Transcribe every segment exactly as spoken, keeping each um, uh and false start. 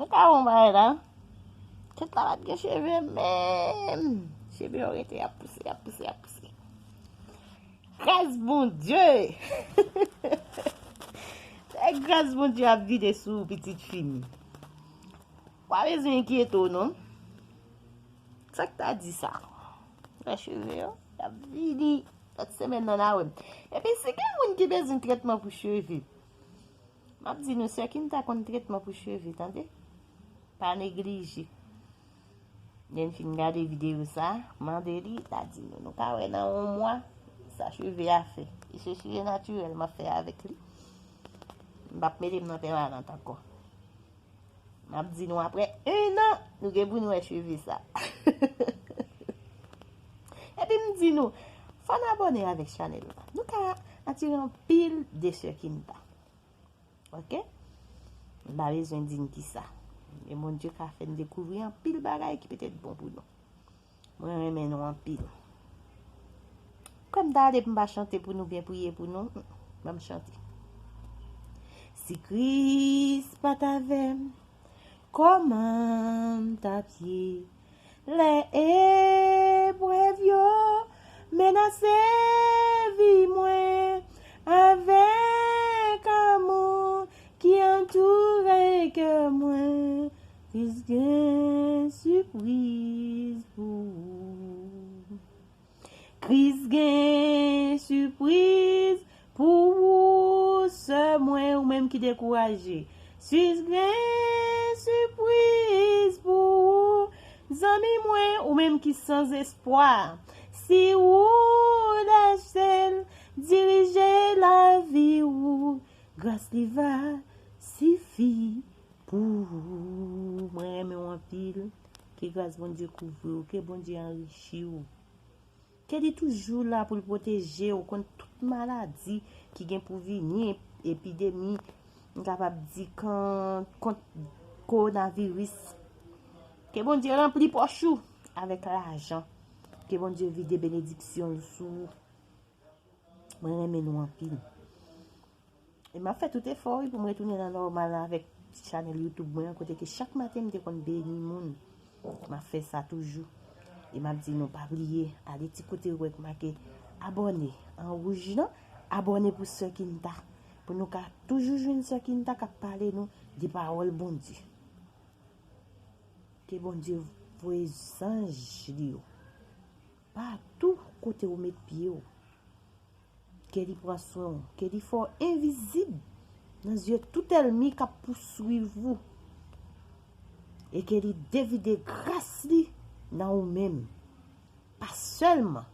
Ka wè yon bagay la. Tèt la pa t gen cheve menm. Cheve yo rete ap pouse, ap pouse, ap pouse. Gras Bondye! Lè gras Bondye ap vide sou ou, pitit fi m, w pa bezwen enkyete w non. Sa k ta di sa? Wè cheve yo, y ap vini. Lòt semèn nan, n a wè m. Epi si gen moun ki bezwen trètman pou cheve, m ap di nou, sè Kinta konn trètman pou cheve, tande? Pa neglije. Lè n fin gade videyo sa, mande li, l a di nou. Nou ka wè nan yon mwa, sa cheve a fè. E se cheve natirèl m ap fè avèk li. M p ap mete m nan pèmanan ankò. M ap di nou, apre en an, nou gen pou nou wè cheve sa. Epi m di nou, fò n abòne avèk chanèl la. Nou ka atire anpil de sè Kinta. Oke? M pa bezwen di n kisa. Men Bondye ka fè n dekouvri anpil bagay ki petèt bon pou nou. Mwen renmen nou anpil. Kwè m ta ale pou m pa chante pou nou, byen priye pou nou. Ban m chante. Si Kris pa t avè m, kòman m t ap ye? Lè eprèv yo menase vi mwen, avèk amou ki antoure kè mwen, Kris gen sipriz pou ou. Kris gen sipriz pou ou, sè mwen, ou menm ki dekouraje. Kris gen sipriz pou ou, zanmi mwen, ou menm ki sanzespwa. Si ou lèse l dirije lavi ou, gras li va sifi pou ou. Mwen renmen w anpil. Ke gras Bondye kouvri w, ke Bondye anrichi w. Ke li toujou la pou l pwoteje w kont tout maladi ki gen pou vini, epidemi, m kapab di kan, kont kowonaviris. Ke Bondye ranpli pòch ou avèk lajan. Ke Bondye vide benediksyon l sou ou. Mwen renmen nou anpil. E m ap fè tout efò wi pou m retounen nan nòmal avèk chanèl YouTube mwen an, kote ke chak maten m te konn beni moun. M ap fè sa toujou. E m ap di nou pa bliye, ale ti kote ou wè k make abòne an wouj lan, abòne pou sè Kinta. Pou nou ka toujou jwenn sè Kinta k ap pale nou de pawòl Bondye. Ke Bondye voye zanj li yo patou kote ou met pye w. Ke li pran swen w, ke li fè w envizib nan zye tout ènmi k ap pouswiv ou, e ke li devide gras li nan ou menm. Pa sèlman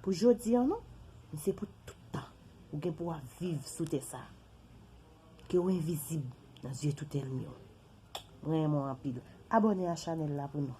pou jodi a non, men se pou tout tan ou gen pou w ap viv sou tè sa a. Ke w envizib nan zye tout ènmi w. Mwen renmen w anpil. Abòne a chanèl la pou nou.